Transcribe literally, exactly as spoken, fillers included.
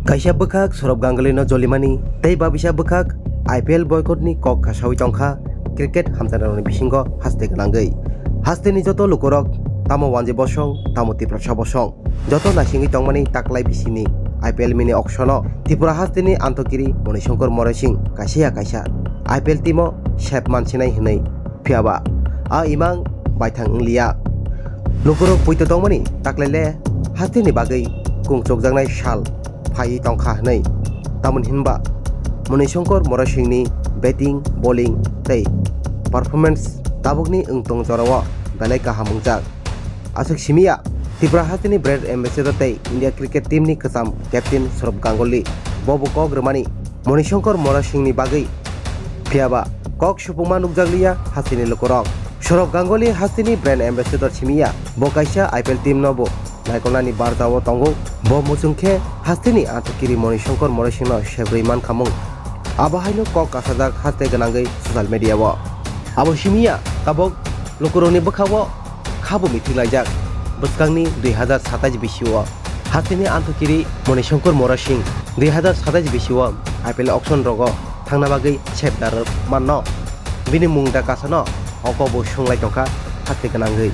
Kaisa bwkhak Sourav Ganguly no jolimani tei babisa bwkhak I P L boycott ni kok kasawi tongkha cricket hamjana rokni bisingo haste gwnangwi. Haste ni joto lukurok tamo Wanji bosong, tamo Tiprasa bosong, joto naisingwi tongmani taklai bisini I P L mini auction o Tripura haste ni antokiri Moni Shankar Morai Singh kaisa ya kaisa I P L team o sep mansinai hinwi. Phiyaba a imang baithang wngliya. Lukurok poito tongmani taklaile hasteni bagwi kung chokjaknai sal phaiwi tongkha hwnwi. Tamoni hinba Moni Shankar Morai Singhni batting, bowling tei performance tabukni wngtong jorao belai kaham wngjak. Aswk simiya, Tripura hasteni brand ambassador tei India cricket team ni kwcham captain Sourav Ganguly bobo kok rwmani Moni Shankar Morai Singhni bagwi. Phiyaba kok supungma nukjakliya hasteni lukurok. Sourav Ganguly hasteni brand ambassador simiya, bo kaisa I P L team no bo naikolnani barjao tongo. Bo muchung khe hasteni antokiri Moni Shankar Morai Singhno sebrwi mankhamung. Abo haino kok kasajak haste gwnangwi social media o. Abo simiya tabok lukurokni bwkhao khabo mithik laijak. Bwskangni dui hazar satais bisio hasteni antokiri Moni Shankar Morai Singh dui hazar satais bisio I P L auction rogo thangna bagwi sepdar manno. Bini mung da kasano oko bo sunglai tongkha haste gwnangwi.